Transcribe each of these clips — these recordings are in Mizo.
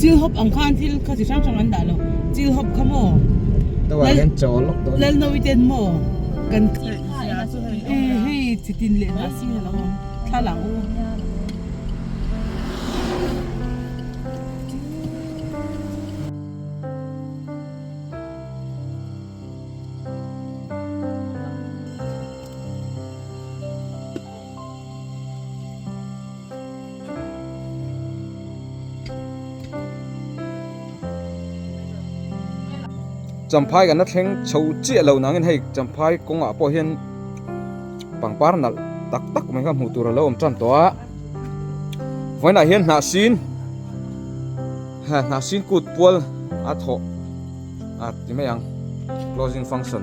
Chil hawp ang khan thil kha chi hrang hrang an dah lo. Chil hawp kha maw? Tower hian chawl lawk dawn. Lalnawi ten maw? Kan hei chitin leh hnah sin a lo awm. Thla lang u. Champhai kan la thleng chho chiah lo nangin hei champhai kawngah pawh hian pangpar nalh tak tak mai kha hmuh tur a lo awm tan tawh a vawiinah hian hnah sin hnah sin kut pual a thawh a ti mai ang closing function.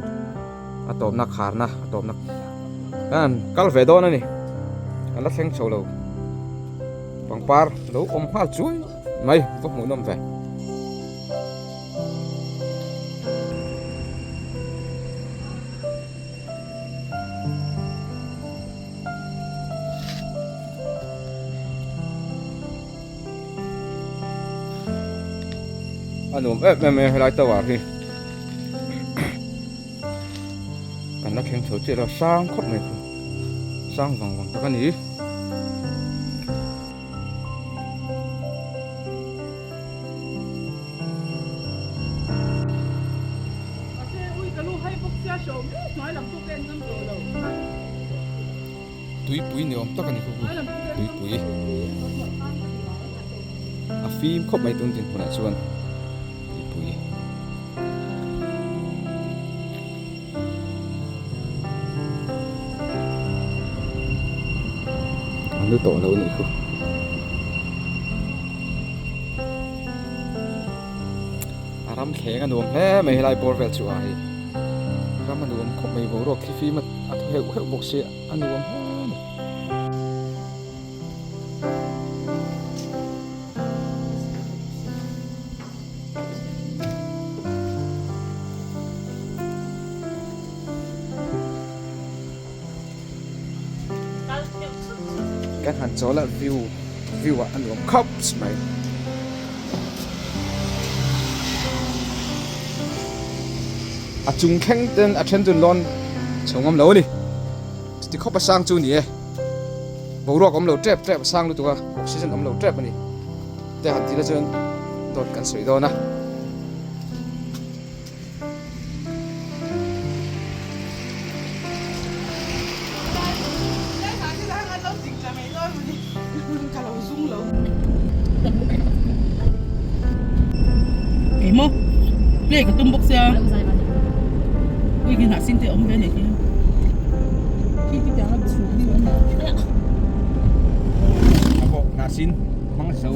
A tawpna kharna a tawpna kan kal ve dawn a ni kan la thleng chho lo pangpar lo awm nghal chuai mai va hmuh nawm ve. A nuam em em mai a helai tower hi kan la thleng chho chiah lo sang khawp mai khu sang vang vang tak a ni. Tuipui ni awm tak a ni khaw tuipui a fim khawp mai tun dinhmunah chuan tuipui a nu tawh lo a nih khu a ram thleng a nuam hle mai helai bawr vel chu a hei ram a nuam khawp mai boruak thlifim a a thaw heuh heuh bawk sia a nuam hle a ni. Kan han chawl a view view ah a nuam khawp mai. A chung thleng ten a then chun lawn chho ngam lo a ni. Chuti khawp a sang chu a ni e. Boruak awm lo tep tep a sang lutuk a, oxygen awm lo tep a ni. Te han tih na chuan dawt kan sawi dawn a. Emaw play ka tum bawk sia ui khi hnah sin te awm ve a nih khi khi khi tiang a chhuk ding a hnah sin hmang zo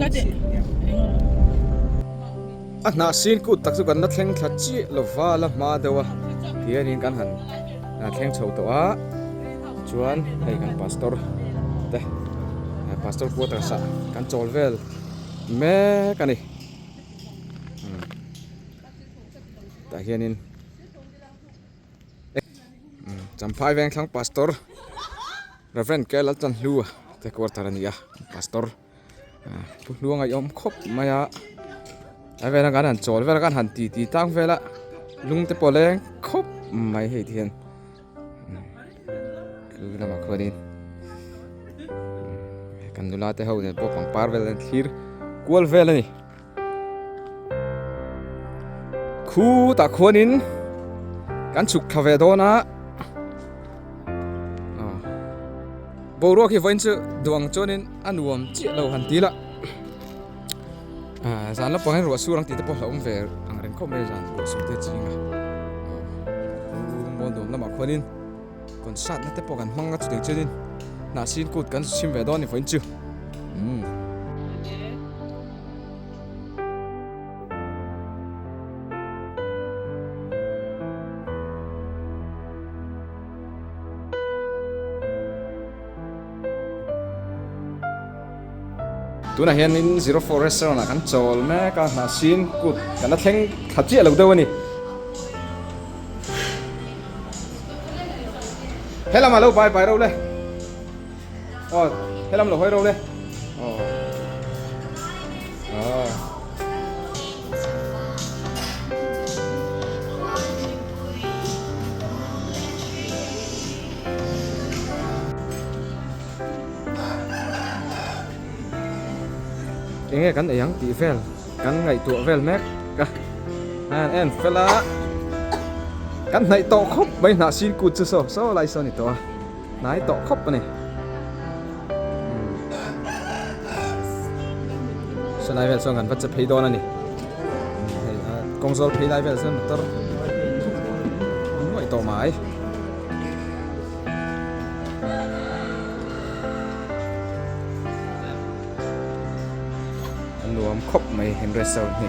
A hnah sin kut tak chu kan la thleng thla chiah lova la hma deuh a tihianin kan han thleng chho tawh a chuan hei kan pastor te pastor quarters ah kan chawl vel mek a ni tah hianin Champhai Vengthlang pastor Reverend K Laltanhlua te quarter a ni a pastor. Pu hluang a i awm khawp mai a a vela kan han chawl vel a kan han ti ti tlang vel a lung te pawh leng khawp mai hei ti hian chu lamah khuanin kan nula te ho nen pawh pangpar vel an thlir kual vel a ni khutah khuanin kan chhuk thla ve dawn a. Boruak hi vawiin chu duang chuanin a nuam chiah lo han ti la ah zan lampang hian ruah sur ang tih te pawh hlauhawm ve ang reng khawp mai zan ruah sur te ching a mual nuam lamah khuanin concert na te pawh kan hmang a chutiang chuanin hnah sin kut kan chhim ve dawn a ni vawiin chu umm. Tunah hianin 04 restaurant ah kan chawl mek a hnahsin kut kan la thleng thla chiah lo deuh a ni. Helam ah lo bai bai reuh le. Aw helam lo hawi reuh le. Aw. Aw. Enge kan ei ang tih vel kan ngaihtuah vel mek a an en fel a kan hnaih tawh khawp mai hnah sin kut chu saw saw lai saw a ni tawh a hnai tawh khawp a ni saw lai vel chuan kan va che phei dawn a ni hei a kawng zawl phei lai vel chuan motor nuaih tawh mai. A nuam khawp mai in restaurant hi.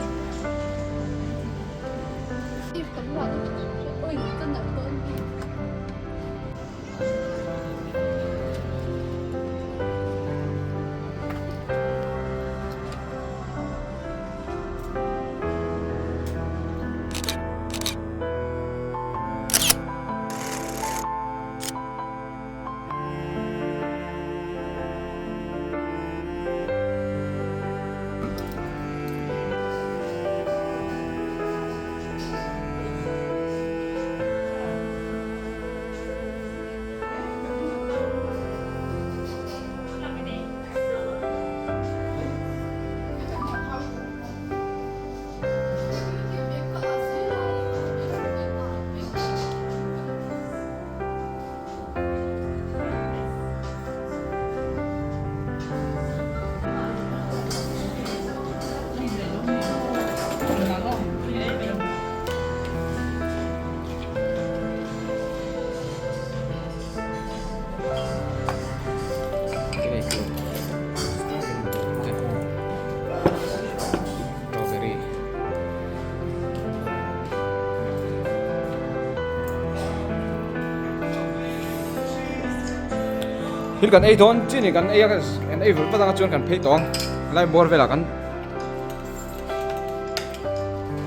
Strawberry. Thil kan ei dawn chi ni kan ei a kan ei vul vat anga chuan kan phei tawh ang helai bawr velah kan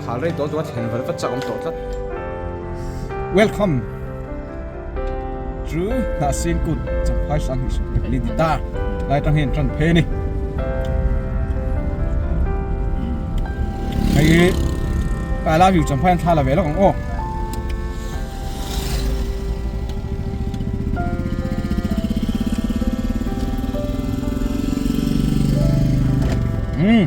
hal rei tawh chuan thlen vel vat chak awm tawh tlat. Welcome to Hnahsin Kut Champhai Sanghnih Sawmhnih Pali ti ta lai tang hian tan phei a ni. Hei I love you Champhai an thla la ve lawk ang aw. Umm.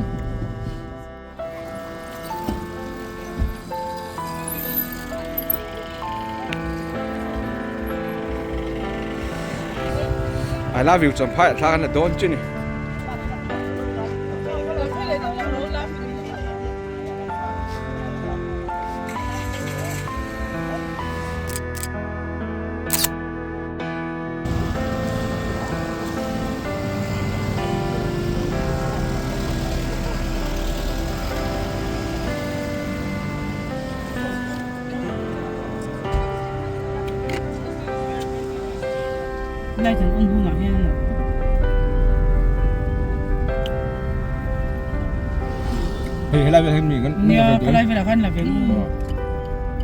I love you Champhai thla kan la dawn chu ni. Light an on hunah hian Hei helai vel hian mi kan Nia khalai velah khan la ve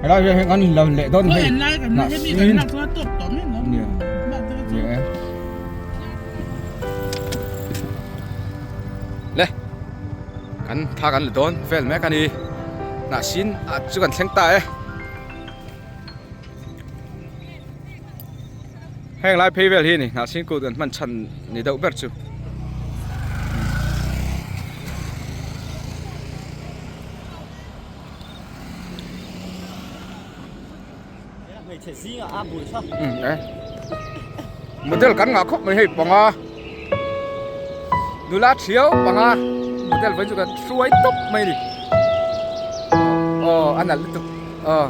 Helai vel hian kan la leh dawn hei. Khaw en lai kan hemi kan lak chuan a tawp tawh mai lo. Nia. Nia. Le kan thla kan la dawn vel mek a ni. Hnahsin ah chu kan thleng ta e. Heng lai phei vel hi ni hnahsin kut kan hman chhan ni deuh ber chu. Model kan ngah khawp mai hei panga nula thiau panga model vawiin chu kan hruai tawp mai a ni aw a nalh lutuk aw.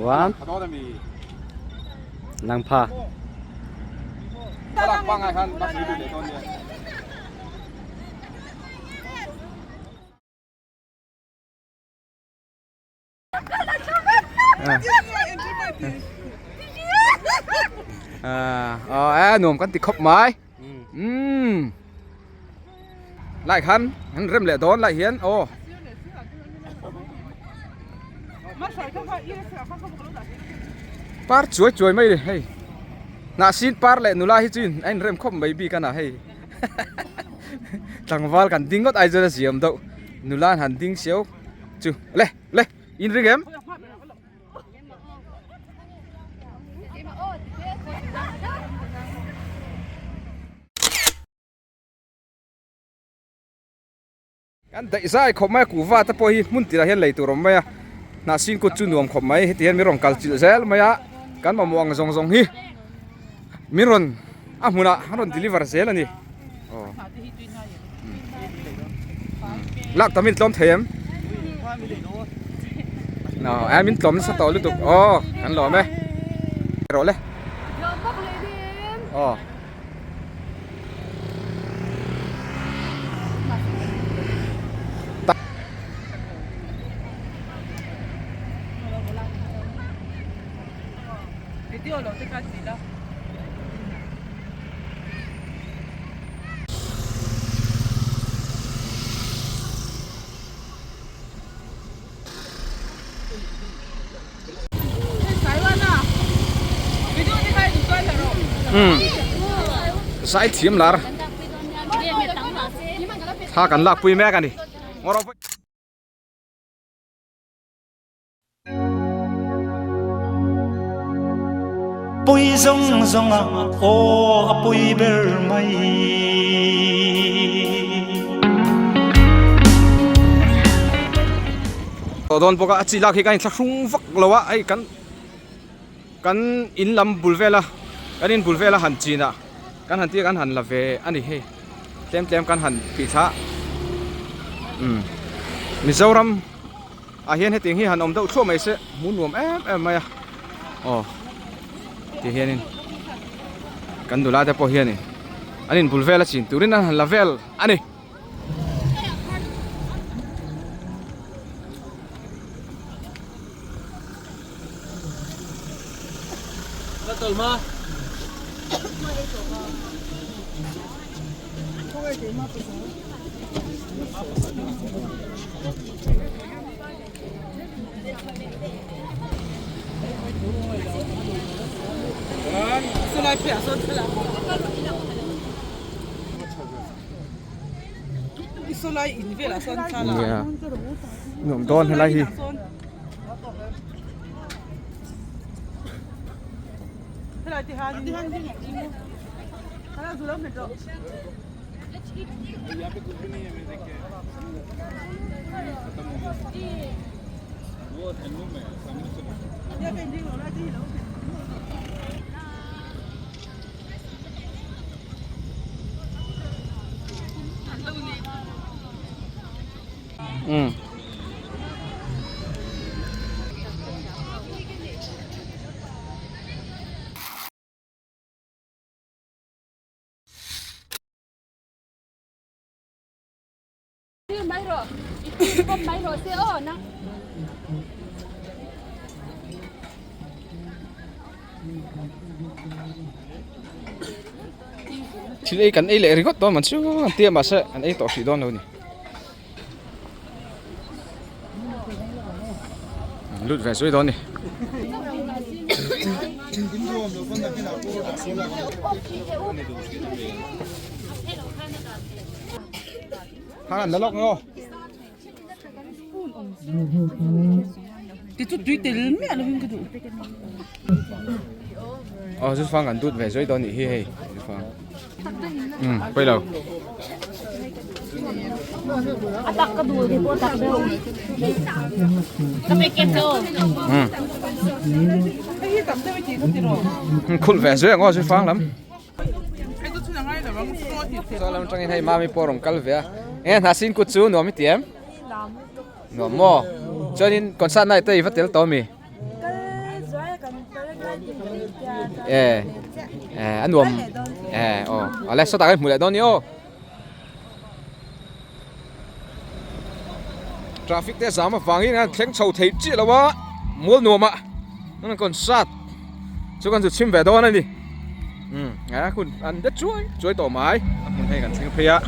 One. Lang pha. Pangai khan bus ri lut leh dawn nia. À, nuam kan ti khawp mai. Umm. Lai khan an rem leh dawn lai hian aw. Par chuai chuai mai ni hei. Hnahsin par leh nula hi chu in a inrem khawp mai bik a na hei. Tlangval kan ding ngawt ai chuan a ziam deuh. Nula an han ding siau chu le le in ring em? Kan daih zai khawp mai a kuhva te pawh hi hmun tirah hian lei tur a awm mai a hnahsin kut chu nuam khawp mai heti hian min rawn kal chilh zel mai a kan mamawh ang zawng zawng hi min rawn a hmunah an rawn deliver zel a ni aw lak tam in tlawm thei em aw min tlawm nasa tawh lutuk aw kan lawm e rawh le aw. Zai thiam lar thla kan lak pui mek a ni. Pui zawng zawng a aw a pui ber mai. Tawh dawn bawk a a chi lak hi kan inthlahrung vak lo a hei kan kan in lam bul vela kan in bul vela han chin ah kan han tia kan han la ve a ni hei tlem tlem kan han phih thla umm Mizoram ah hian hetiang hi han awm deuh thluah mai se hmuh nuam em em mai a aw ti hianin kan nula te pawh hianin an in bul vela chin turin an han la vel a ni. Nia nuam dawn helai hi. Um. Thil ei kan ei leh ringawt dawn man chu an tia mahse an ei tawh hrih dawn lo ni. Lut ve zui dawn ni. Thang an la lawk ngaw. Ti chu tui tel miah lovin ka duh. Aw zu fang an dut ve zui dawn nih hi hei zu fang. Um pawi lo. A tak ka duh hi pawh tak deuh. Ka pe kem lo. Um. Khulh ve zui ang aw zu fang lam. Saw lam atangin hei mami pawh a rawn kal ve a enge hna sin kut chu nuam i ti em nuam maw chuanin concert night te i va tel tawh ami e a nuam E aw awle sawtah kan hmuh leh dawn ni aw. Traffic te zam avangin an thleng chho thei chiah lo a mual nuam ah an concert chu kan zu chhim ve dawn a ni umm a hun an de chuai chuai tawh mai a hmun hei kan thleng phei a.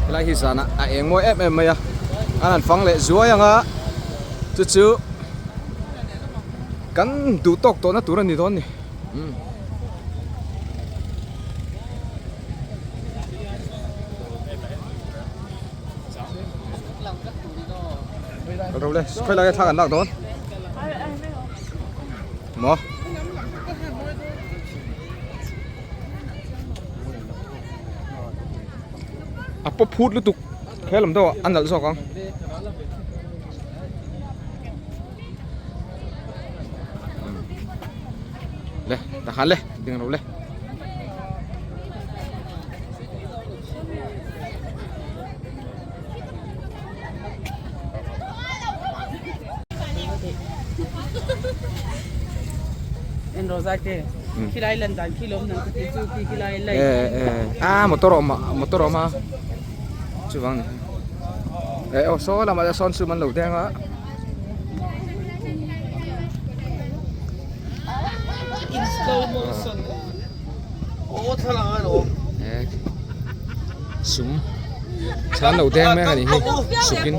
Helai hi zanah a eng mawi em em mai a an han fang leh zuai ang a chu chu kan duh tawk tawhna tur a ni dawn ni. Ro le khoi lai thla kan lak dawn maw a pawp phut lutuk he lam deuh ah a nalh zawk ang. Le takhan le ding ro le. En roza ke khilai lan dan khi lom nang ti chu khi khilai lai e e a motor awm a motor awm a chuvang ni e aw saw lamah sawn sum an lo deng a. In slow motion. Sum chhan lo deng mek a nih hi sukin.